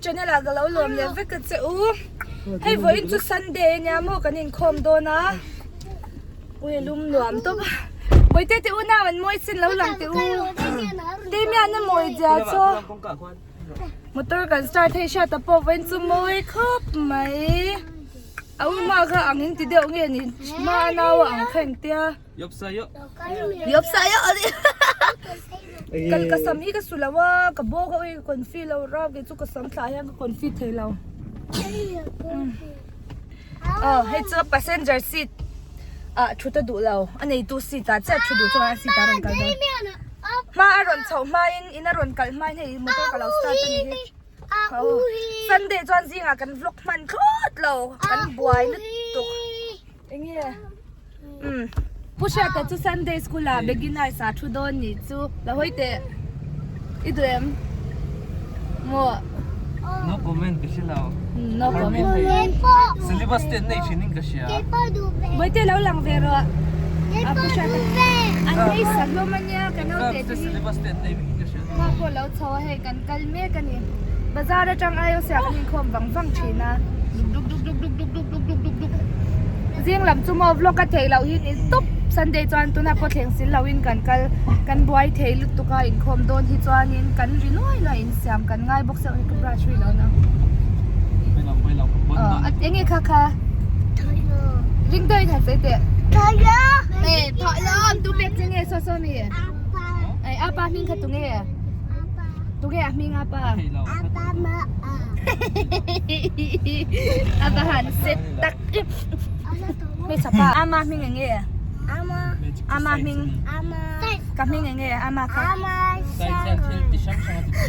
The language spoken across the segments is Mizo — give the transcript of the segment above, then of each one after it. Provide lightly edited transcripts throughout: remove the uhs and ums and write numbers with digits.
channel ah ka lo lawm leh vek a che u. Hei vawiin chu Sunday ania maw kan inkhawm dawn a. Ui a lum nuam tawp a. Bawihte te unau an mawi sin lo lang teh u. Damian a mawi zia chu. Motor kan start hei hriat a pawh vawiin chu mawi khawp mai. A u hma kha ang in ti deuh nge ni hma a nau a ang kha engtia. Yop sa yo. Yop sa yo. Kal ka sam hi ka su lo a ka bawk a ui ka confi lo rap kei chu ka sam thlah hian ka confi thei lo. Aw hei chu passenger seat ah thut a duh lo a neitu seat ah chiah thu duh chuan a seat ah a rawn kal dawn. Hma a rawn chhoh hmain in a rawn kal hmain hei motor ka lo start a ni hi. Sunday chuan zingah kan vlog hman thlawt lo kan buai lutuk enge um Pu Hriata chu Sunday school ah beginners ah thu dawn nih chu lo hawi teh i duh em maw No comment ka hre lo No comment Syllabus te an nei thin in ka hria Bawihte lo lang ve rawh a Pu Hriata an hmeichhe hlawm ania ka naute te hi Syllabus te an nei vek in ka hria. Hma pawh lo chho a hei kan kal mek a ni. Bazar atang aio siah kan inkhawm vang vang thin a. Duk duk duk duk duk duk duk duk duk duk. Zing lam chu maw vlog a theih loh hi ni tawp Sunday chuan tunah pawh thleng sil loin kan kal kan buai thei lutuk a inkhawm dawn hi chuanin kan ri nuai nuai insiam kan ngai bawk sia ka brush ri lo na. Aw enge kha kha ring deuhin han sawi teh. Thawh lo tu pek che nge saw saw mi. Ai apa hming kha tunge? Tunge a hming apa? Apa ma a. Apa han set tak. Hmeichhe pa ama hming enge? Ama. Ama hming. Ama. Ka hming enge ama kha? Ama.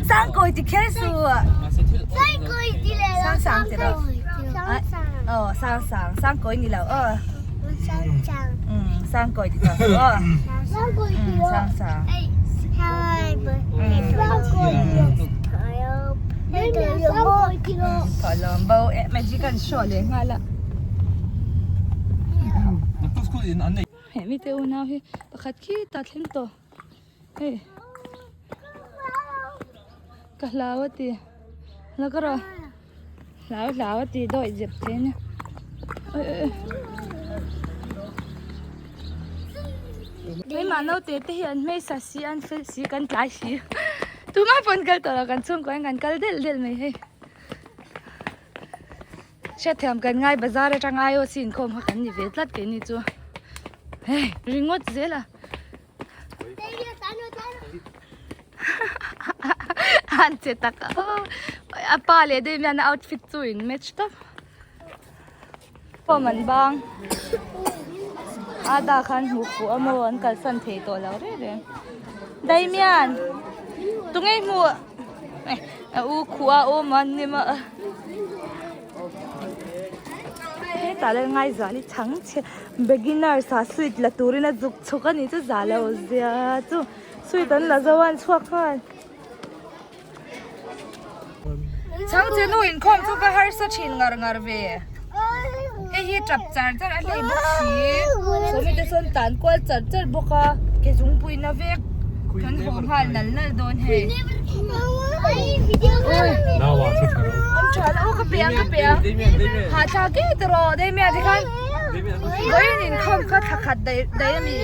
Sangkawi ti kher su. Sangkawi ti le. Sang sang ti lo. Sang sang. Oh sang sang sangkawi ni lo. Oh. Sang sang. Sangkawi ti tawh suh aw. Sangkawi ti lo. Sang sang. Thawh lawm bo e magic an show leh nghal a. He mite unau hi pakhat khi ta thleng tawh hei ka hlau a ti la ka rawh. Hlau hlau a ti dawih zep thei ania oi oi oi keimah naute te hi an hmeichhia si an fel si kan tlai si tumah pawh an kal tawh lo kan chhungkaw hian kan kal delh delh mai hei hriatthiam kan ngai bazar atang aiawh sin khawm kha kan ni ve tlat keini chu hei ringawt zel a. Han che tak a a pa leh deuh hian a outfit chu in match tawp form an bang ada khan hmuh fuh a maw an kalsan thei tawh lo reng reng Damian tunge i hmuh a u khuh a awm a ni maw. Hetah hian Ngaizuali chhang chhe beginners ah sweet la turin a zuk chhuk a ni chu za lo zia chu sweet an la zo a an chhuak nghal. Chhang chhe nu inkhawm chu ka harsa thin ngar ngar ve hei hi tap char char a hlei bawk si sawmi te sawn tan kual char char bawk a ke zungpui na vek kan haw nghal nal nal dawn hei. Awm tha lo ka pe ang ka pe ang ha tha ke te rawh Damia ti khan vawiin inkhawm kha thla khat daih daih a mi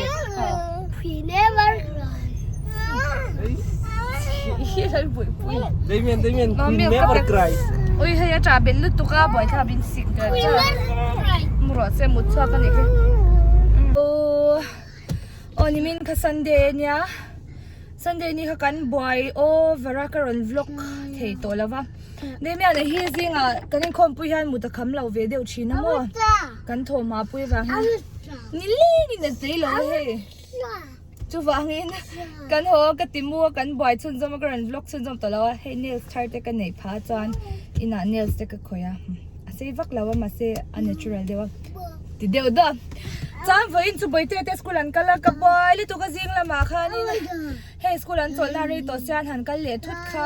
Damian Damian queen never cry Ui hei a tah belh lutuk a buaithlak in sik der char mu rawh se mut chhuak a nih hi aw nimin kha Sunday ania Sunday ni kha kan buai over a ka rawn vlog thei tawh lo va Damian a hi zingah kan inkhawmpui hian mut a kham lo ve deuh thin a maw kan thawhhma pui vang hian nilengin a tlei lo a hei chuvangin kan haw a ka ti mu a kan buai chhunzawm a ka rawn vlog chhunzawm tawh lo a hei nails thar te ka neih phah chuan inah nails te ka khawih a a sei vak lo a mahse a natural deuh a ti deuh deuh a chuan vawiin chu bawihte te school an kal a ka buai lutuk a zing lamah khanin hei school an chawlhna rei tawh sian han kal leh thut kha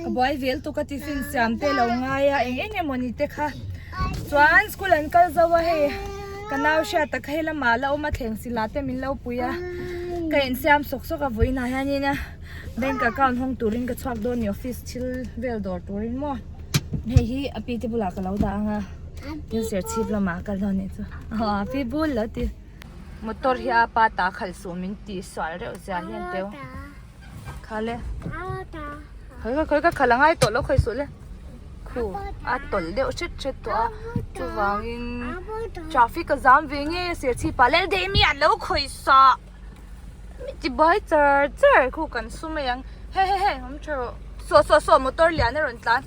ka buai vel tuk a tiffin siam te lo ngai a eng eng emawni te kha chuan school an kal zo a hei ka nau hriat tak hei lamah la awm a thleng sila te min lo pui a ka insiam sawk sawk a vawiinah hianin bank account hawng turin ka chhuak dawn ni office thil vel dawr turin maw. Hei hi a pi te bulah ka lo dah ang a. Tin Serchhip lamah ka lo nih chu. Aw a pi bul lo ti. Motor hi a pa ta khalh suh min tih sual reuh zia hian teu. Khale. Khawi ka khawi ka khalh a ngai tawh lo khawi suh le. Khu a tawlh deuh hret hret tawh a. Chuvangin traffic a zam ve nge Serchhip ah lel daih mi an lo khawih sah. Mi ti bai char char khu kan su mai ang he he he awm tha rawh saw saw saw motor lian a rawn tlan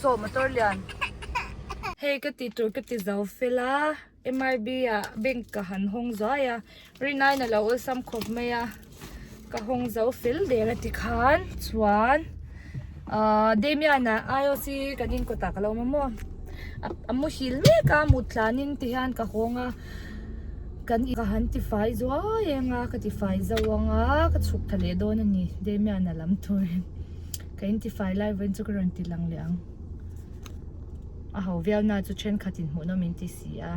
saw motor lian hei ka ti tur ka ti zo fel a M_I_B ah bank ka han hawng zuai a rinaiin a lo awlsam khawp mai a ka hawng zo fel der a tikhan chuan ahh Damian ah I_O_C kan inkawtah ka lo awm a maw a muhil mek a mut tlanin tihian ka hawng a. Kan ka han tifai zuai eng a, ka tifai zo ang a, ka chhuk tha leh dawn a ni Damian a lam turin ka in tifai lai vawiin chu ka rawn ti lang leh ang. A ho viau na chu thenkhat in hmuhnawm in ti si a,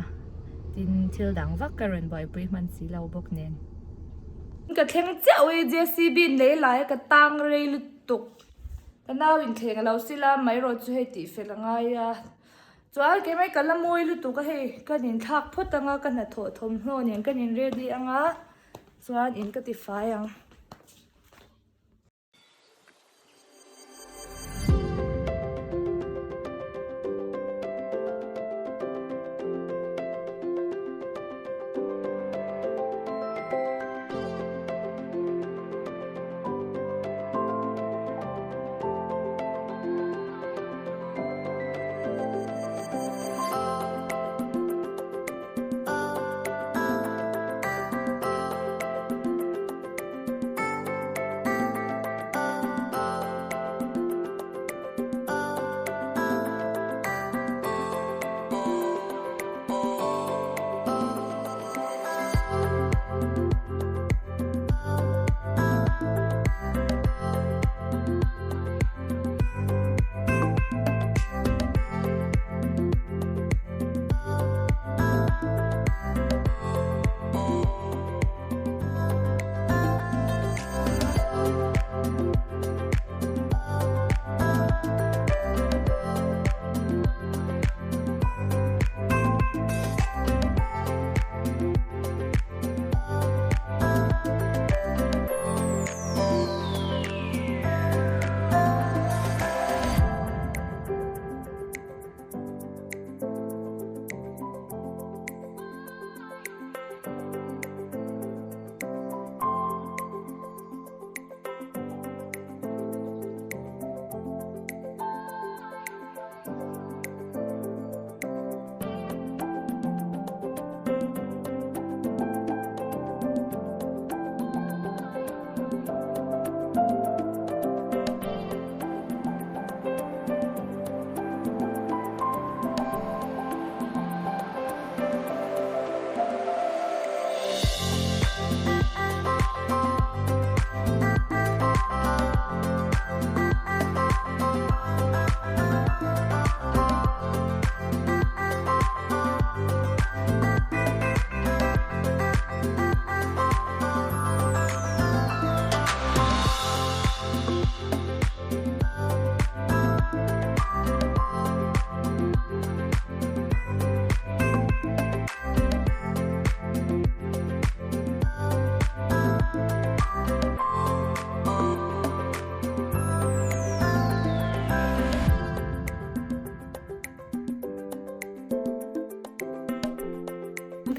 tin thil dang vak ka rawn buaipui hman si lo bawk nen. Ka thleng chiah ui JCB lei lai ka tang rei lutuk ka nau in thleng a lo sil a mai rawh chu hei tih fel a ngai a. Chuan keimah ka la mawi lutuk a hei ka inthlak phawt anga ka hnathawh thawmhnaw nen ka in ready anga chuan in ka ti fai ang.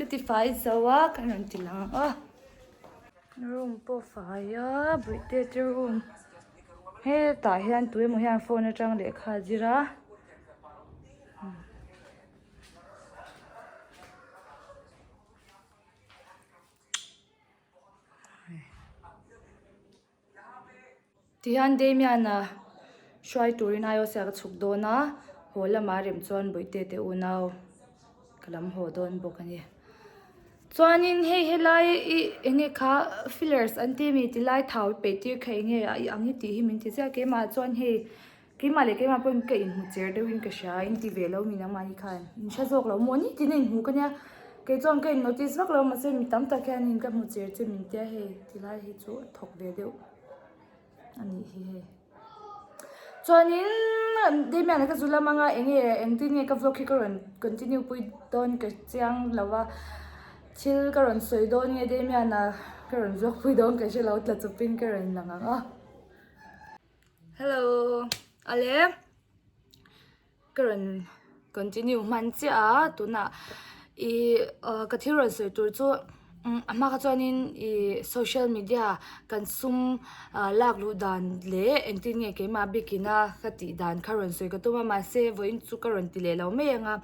Ka ti fai zo a ka rawn ti lang a room pawh fai a bawihte te room hetah hian tu emaw hian phone atang lehkha a zir a. Tihian Damian-a hruai turin Aiawsia ka chhuk dawn a, haw lamah rem chuan Bawihte te unau ka lam haw dawn bawk a ni. Chuanin hei helai i eng nge kha fillers an ti ami ti lai thau peih tir kha eng nge a i ang i tih hi min ti chiah keimah chuan hei keimah leh keimah pawhin ka inhmu cher deuhin ka hria in ti ve lo mi nangmahni khan in hre zawk lo maw ni tin a inhmu ka nia kei chuan ka in notice vak lo mahse mi tam tak hian in ka hmu cher che min tia hei tilai hi chu a thawk ve deuh a nih hi hei. Chuanin. Damian-a ka zu lam anga eng nge engtin nge ka vlog hi ka rawn continue pui dawn ka chiang lo a thil ka rawn sawi dawn nge Damian-a ka rawn vlog pui dawn ka hre lo tla chawpin ka rawn lang ang a. Hello ale ka rawn continue hman chiah a tunah ih ka thil rawn sawi tur chu a hma kha chuanin ih social media kan sum ah lak luh dan leh engtin nge keimah bikin a ka tih dan kha rawn sawi ka tum a mahse vawiin chu ka rawn ti leh lo mai ang a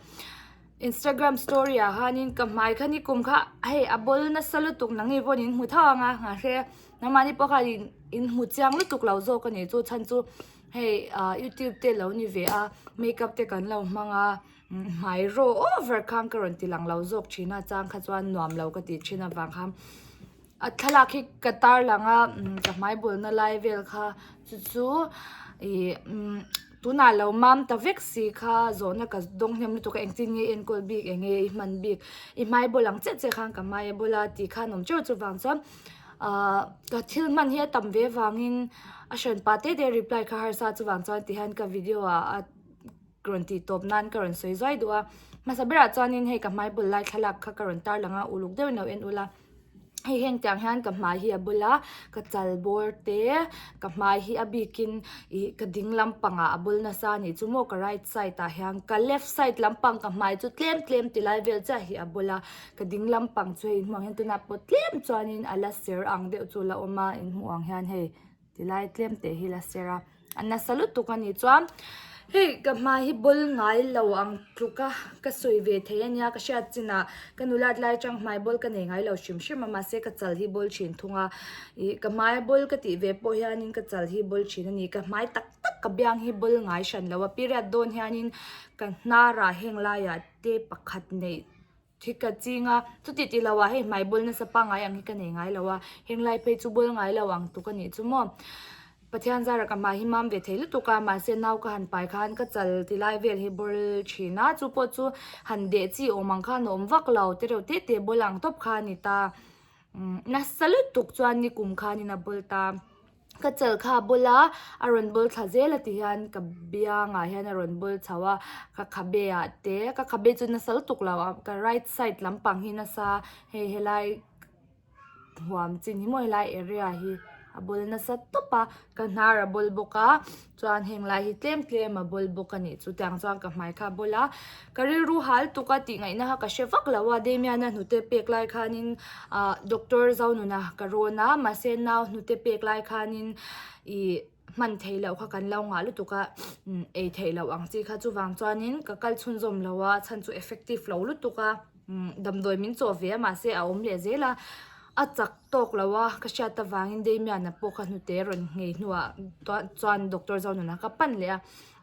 Instagram story ah khanin ka hmai kha ni kum kha hei a bawl nasa lutuk nang nge pawhin in hmu tho ang a mahse nangmahni pawh khan in in hmu chiang lutuk lo zawk a ni chu chhan chu. Hei ah youtube te lo ni ve a makeup te kan lo hmang a hmai raw over khan ka rawn ti lang lo zawk thin a chang kha chuan nuam lo ka tih thin avang khan a thlalak hi ka tar lang a ka hmai bawlna lai vel kha chu chu ih tunah lo mam ta vek si kha zawhna ka dawng hnem lutuk a engtin nge i enkawl bik eng nge i hman bik i hmai bawl ang chiah chiah khan ka hmai a bawl a tih khan awm teuh chuvang chuan. Ahh ka thil hman hi a tam ve vangin a hran pah te te reply kha harsa chuvang chuan ti hian ka video ah a rawn tih tawp nan ka rawn sawi zuai duh a hmasa berah chuanin hei ka hmai bul lai thlalak kha ka rawn tar lang a uluk deuhin lo en ula hei heng tiang hian ka hmai hi a bul a ka chal bawr te ka hmai hi a bikin ih ka ding lampangah a bul nasa a nih chu maw ka right side ah hian ka left side lampang ka hmai chu tlem tlem ti lai vel chiah hi a bul a. Ka ding lampang chu hei inhmuh ang hian tunah pawh tlem chuanin a la ser ang deuh chu la awm a inhmuh ang hian hei tilai tlem teh hi la ser a a nasa lutuk a nih chuan hei ka hma hi bawl ngai lo ang tluk a ka sawi ve thei a nia ka hriat chinah ka nulat lai atang hmai bawl ka nei ngai lo hrim hrim a mahse ka chal hi bawl thin thung a ih ka hmai bawl ka tih ve pawh hianin ka chal hi bawl thin a ni ka hmai tak tak ka biang hi bawl ngai hran lo a period dawn hianin ka hnarah heng laiah te pakhat neih. Thi ka ching a, chuti tih loh ah hei hmai bawl nasa pangngai ang hi ka nei ngai lo a, heng lai phei chu bawl ngai lo ang tuk a nih chu maw. Pathian zara ka hmai hi mam ve thei lutuk a, mahse nau ka han pai khan ka chal ti lai vel hi bawl thin a, chu pawh chu han deh chi awm ang khan a awm vak lo, tereuh te te bawl ang tawp kha a ni ta. Nasa lutuk chuan nikum khanin a bawl ta. Ka chal kha a bawl a, a rawn bawl thla zel a ti hian ka biangah hian a rawn bawl chho a, ka khabe ah te, ka khabe chu nasa lutuk lo a, ka right side lampang hi nasa hei helai huam chin hi maw helai area hi a bawl nasa tawp a, ka hnar a bawl bawk a, chuan heng lai hi tlem tlem a bawl bawk a nih chu tiang chuan ka hmai kha a bawl a, ka rilru hal tuk a tih ngaihna kha ka hre vak lo a, Damian-a hnute pek lai khanin ah doctor Zonuna ka rawn a mahse nau hnute pek lai khanin ih hman theih loh kha kan lo ngah lutuk a ei theih loh ang chi kha chuvang chuanin ka kal chhunzawm lo a chhan chu effective lo lutuk a damdawi min chawh ve a mahse a awm leh zel a a chak tawk lo a ka hriat avangin Damian-a pawh kha hnute rawn nghei hnuah chuan doctor Zonuna ka pan leh a.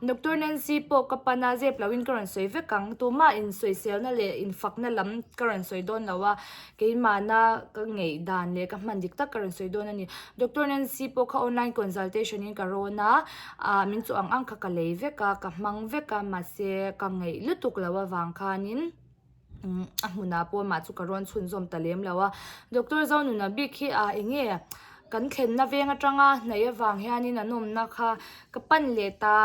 Doctor Nancy pawh ka pan a, zep loin ka rawn sawi vek ang. Tumah insawiselna leh infakna lam ka rawn sawi dawn lo a, keimahna ka ngeih dan leh ka hman dik tak ka rawn sawi dawn a ni. Doctor Nancy pawh kha online consultation in ka rawn a, ah min chu ang ang kha ka lei vek a, ka hmang vek a, mahse ka ngeih lutuk lo avang khanin a hmunah pawh amah chu ka rawn chhunzawm ta lem lo a. Doctor Zonuna bik hi ah eng nge kan thlenna veng atanga hnaih avang hianin an awmna kha ka pan leh ta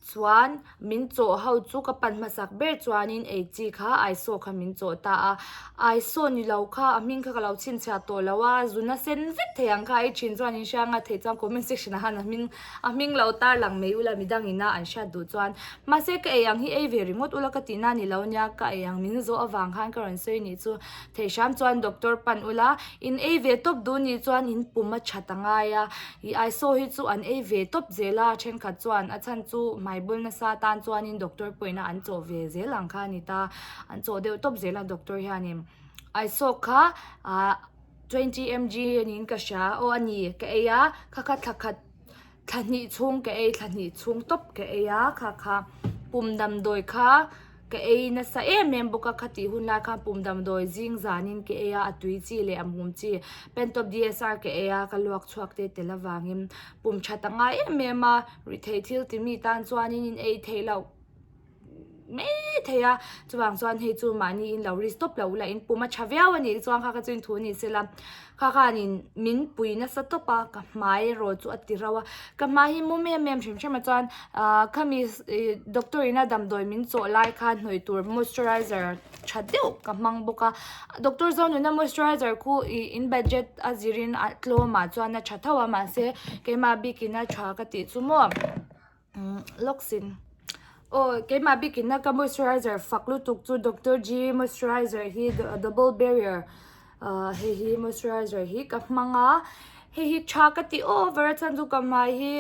chuan min chawh ho chu ka pan hmasak ber chuanin ei chi kha aisaw kha min chawh ta a aisaw ni lo kha a hming kha ka lo chhinchhiah tawh lo a zuna sen vek thei ang kha ei thin chuan in hria anga theih chuan comment section ah khan a hming a hming lo tar lang mai ula midang ina an hriat duh chuan mahse ka ei ang hi ei ve ringawt ula ka tihna ni lo nia ka ei ang min zawh avang khan ka rawn sawi nih chu. Thei hram chuan doctor pan ula, in ei ve tawp duh nih chuan in pum a that a ngai a, ih aisaw hi chu an ei ve tawp zel a, thenkhat chuan a chhan chu hmai bul nasa tan chuanin doctor pawhin a an chawh ve zel ang kha a ni ta, an chawh deuh tawp zel a doctor hianin aisaw kha ah 20 mg niin ka hria aw a ni ka ei a kha kha thla khat Thla hnih chhung ka ei, thla hnih chhung tawp ka ei a, kha kha pum damdawi kha ka ei nasa em em bawk a, khatih hun lai khan pum damdawi zing zanin ka ei a, a tui chi leh a mum chi Pantop DSR ka ei a, ka luak chhuak te tel avangin pum that a ngai em em a, rithei thil timi tan chuanin in ei theih loh. Mai thei a, chuvang chuan hei chu mahni in lo risk tawp lo ula in pum a tha viau a nih chuan kha kha chu in thu ni sela kha khanin min pui nasa tawp a ka hmai erawh chu a ti rauh a, ka hmai hi mum em em hrim hrim a chuan ahh khami ih doctor in a damdawi min chawh lai khan hnawih tur moisturizer tha deuh ka hmang bawk a doctor Zonuna moisturizer khu ih in budget a zirin a tlawmah chuan a tha tho a mahse keimah bikin a tha ka tih chu maw. Umm lawksin aw keimah bikin a ka moisturizer fak lutuk chu doctor G moisturizer hi double barrier ah hei hi moisturizer hi ka hmang a hei hi tha ka ti over a chuan chu ka hmai hi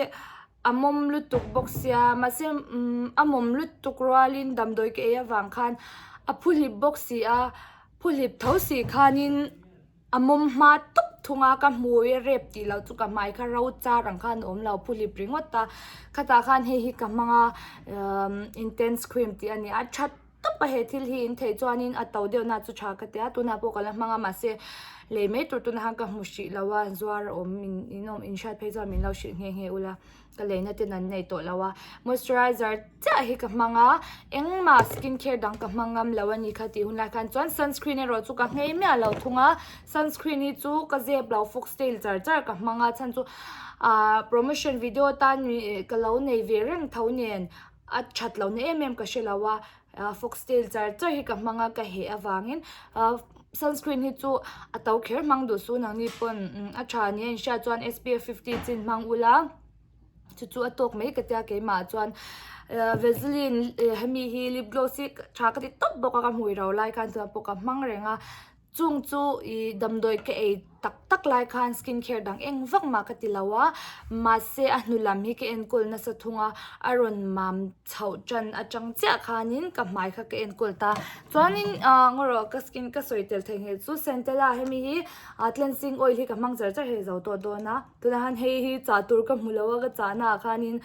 a mawm lutuk bawk sia mahse umm a mawm lutuk rualin damdawi ka ei avang khan a phuhlip bawk si a phuhlip tho si khanin. A mawm hma tawp thung a, ka hmui a rep tih loh chu ka hmai kha ro char ang khan a awm lo, phuhlip ringawt a. Khatah khan hei hi ka hmang a, umm intense cream tih a ni a, tha tawp a he thil hi in theih chuanin a to deuh na chu tha ka ti a, tunah pawh ka la hmang a mahse lei mai tur tunah khan ka hmu hrih lo a, zuar a awm in in awm in hriat phei chuan min lo hrilh nghe nghe ula. Ka leina ten an nei tawh lo a, moisturizer chiah hi ka hmang a, engmah skin care dang ka hmang ngam lo a ni kha tih hun lai khan chuan sunscreen erawh chu ka nghei miah lo thung a, sunscreen hi chu ka zep lo foxtail char char ka hmang a chhan chu ahh promotion video tan ka lo nei ve reng tho nen a that lo na em em ka hre lo a, foxtail char char hi ka hmang a ka heh avangin ahh sunscreen hi chu a to kher hmang duh suh nangni pawn a tha nia inhriat chuan SPF 50 chin hmang ula chu chu a tawk mai ka tia keimah chuan ahh vaseline hemi hi lip gloss hi tha ka ti tawp bawk a ka hmui ro lai khan chuan pawh ka hmang reng a. Chung chu ih damdawi ka ei tak tak lai khan skin care dang eng vak mah ka ti lo a, mahse a hnu lam hi ka enkawl nasa thung a, a rawn mam chhoh tan atang chiah khanin ka hmai kha ka enkawl ta. Chuanin ah ngaw rawh ka skin ka sawi tel theihnghilh chu Centella hemi hi ah cleansing oil hi ka hmang char char hei zo tawh dawn a, tunah hian hei hi chah tur ka hmu lo a ka chahna ah khanin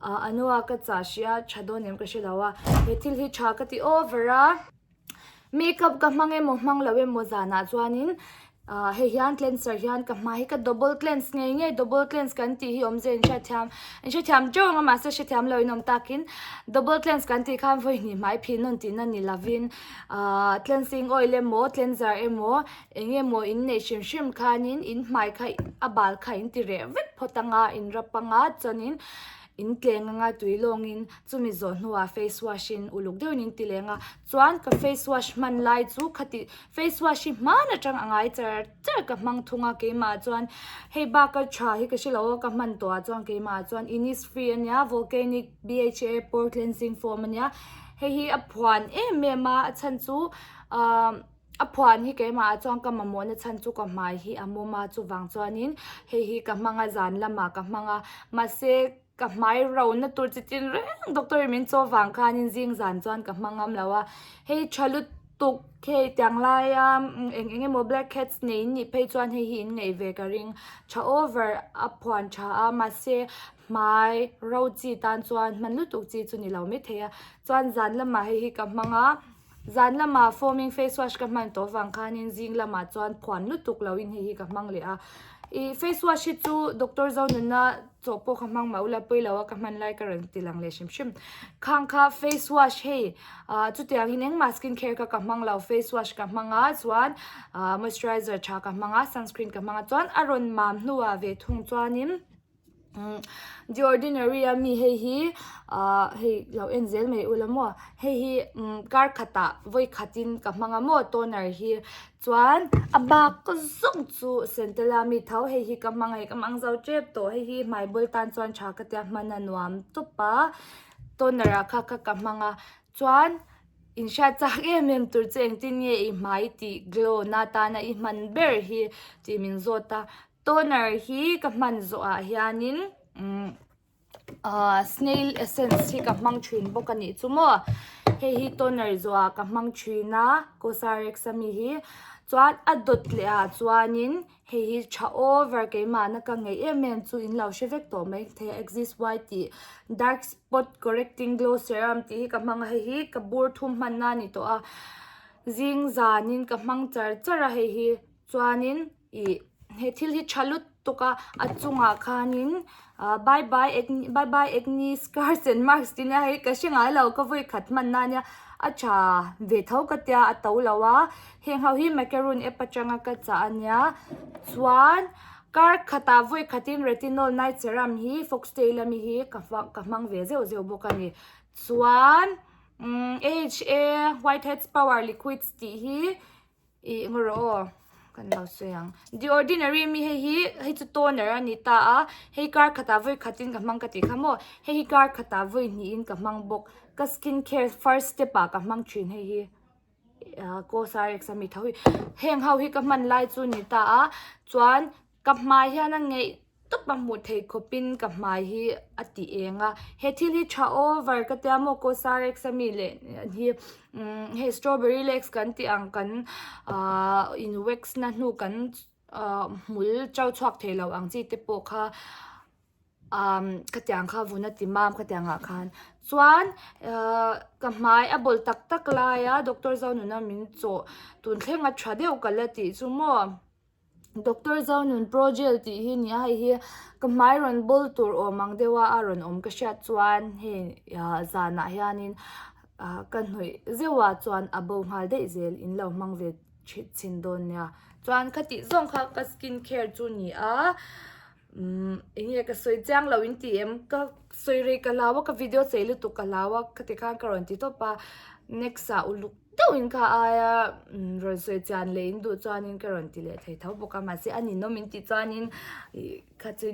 ah a nua ka chah hrih a tha dawn em ka hre lo a, he thil hi tha ka ti over a. Makeup ka hmang emaw hmang lo emaw zanah chuanin ah hei hian cleanser hian ka hmai hi ka double cleanse ngei ngei double cleanse kan tih hi awmzia in hriatthiam in hrethiam teuh ang a mahse hrethiam lo in awm takin double cleanse kan tih khan vawi hnih hmai phih nawn tihna ni lovin ah cleansing oil emaw cleanser emaw eng emaw in neih hrim hrim khanin in hmai kha a bal kha in ti reh vek phawt ang a in rap ang a chuanin in tleng anga tui lawngin chumi zawh hnuah face wash in uluk deuhin in ti leng a chuan ka face wash hman lai chu khati face wash hi hman atang a ngai char char ka hmang thung a keimah chuan hei bak a tha hi ka hre lo a ka hman tawh ah chuan keimah chuan innisfree ania volcanic B_H_A pore cleansing foam ania hei hi a phuan em em a a chhan chu ahh a phuan hi keimah ah chuan ka mamawhna chhan chu ka hmai hi a mawm a chuvang chuanin hei hi ka hmang a zan lamah ka hmang a mahse ka hmai ro na tur chi tin reng doctor in min chaw vang khanin zing zan chuan ka hmang ngam lo a hei tha lutuk hei tiang laia eng eng emaw black heads nei in nih phei chuan hei hi in ngaih ve ka ring tha over a phuan tha a mahse hmai ro chi tan chuan hman lutuk chi chu ni lo maithei a chuan zan lamah hei hi ka hmang a. Zan lamah foaming face wash ka hman tawh avang khanin zing lamah chuan phuan lutuk loin hei hi ka hmang leh a. Ih face wash hi chu Doctor Zonuna chawh pawh ka hmang mah ula pawi lo a ka hman lai ka rawn ti lang leh hrim hrim. Khang kha face wash hei ah chutiangin engmah skin care kha ka hmang lo face wash ka hmang a chuan ah moisturizer tha ka hmang a sunscreen ka hmang a chuan a rawn mam hnuah ve thung chuanin. The ordinary a mi hei hi ah hei lo en zel mai ula maw hei hi kar khatah vawi khatin ka hmang a maw toner hi chuan a bak zawng chu centella mi tho hei hi ka hmang a hei ka hmang zo tep tawh hei hi hmai bul tan chuan tha ka tia hman a nuam tawp a toner ah kha kha ka hmang a chuan in hriat chak em em tur chu engtin nge i hmai tih glow na tana i hman ber hi tih min zawt a. Toner hi ka hman zawh ah hianin umm ahh snail essence hi ka hmang thin bawk a nih chu maw hei hi toner zawh ah ka hmang thin a cosrx ami hi chuan a dawt leh ah chuanin hei hi tha over keimahna ka ngeih em em chu in lo hre vek tawh mai thei a axis y tih dark spot correcting glow serum tih hi ka hmang a hei hi ka bur thum hmanna a ni tawh a zing zanin ka hmang char char a hei hi chuanin. Ih he thil hi tha lutuk lutuk a a chungah khanin ah bye bye acne bye bye acne scars and marks tih nia hei ka hre ngai lo ka vawi khat hman na ania a tha ve tho ka tia a to lo a heng ho hi macaroon app atanga ka chah ania chuan kar khatah vawi khatin retinol night serum hi foxtale ami hi ka ka hmang ve zeuh zeuh bawk a ni chuan umm AHA whiteheads power liquids tih hi. Ih ngaw rawh aw kan lo sawi ang the ordinary mi hei hi hei chu toner a ni ta a hei kar khatah vawi khatin ka hmang ka tih kha maw hei hi kar khatah vawi hnihin ka hmang bawk ka skin care first step ah ka hmang thin hei hi ah cosrx a mi tho hi heng ho hi ka hman lai chu ni ta a chuan Ka hmai hian a ngeih tawp a hmuh theih khawpin ka hmai hi a ti eng a, he thil hi tha over ka tia maw Cosrx a mi leh hi umm hei strawberry legs kan tih ang kan ahh in wax na hnu kan ahh hmul chau chhuak thei lo ang chi te pawh kha umm khatiang kha vun a ti mam khatiang ah khan chuan ahh ka hmai a bawl tak tak lai a doctor Zonuna min chawh tun thleng a tha deuh ka la tih chu maw. Doctor Zonun Pro Gel tih hi nia hei hi ka hmai rawn bawl tur awm ang deuh a a rawn awm ka hriat chuan hei ah zanah hianin ah ka hnawih zeuh ah chuan a bo nghal daih zel in lo hmang ve chhin dawn nia chuan khatih zawng kha ka skin care chu ni a umm eng nge ka sawi chiang lo in ti em ka sawi rei ka hlau a ka video chei lutuk ka hlau a khati khan ka rawn ti tawp a next ah uluk deuhin kha aia rawn sawi chian leh in duh chuanin ka rawn ti leh thei tho bawk a mahse a ninawm in tih chuanin ih kha chu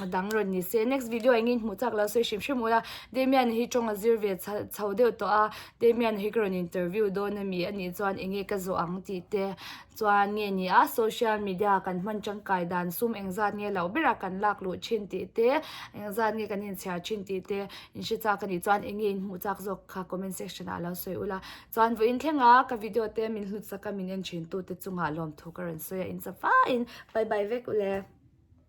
a dang rawn ni se next video ah engin hmuh chak lo sawi hrim hrim ula Damian hi tawng a zir ve chho deuh tawh a Damian hi ka rawn interview dawn ami anih chuan enge ka zawh ang tih te chuan nge ni a social media kan hman tangkai dan sum engzat nge loh berah kan lak luh thin tih te engzat nge kan inchhiar thin tih te in hre chak anih chuan eng nge in hmuh chak zawk kha comment section ah lo sawi ula chuan vawiin thleng a ka video te min hlut sak a min en thin tu te chungah lawmthu ka rawn sawi a in chafaiin bye bye vek ule.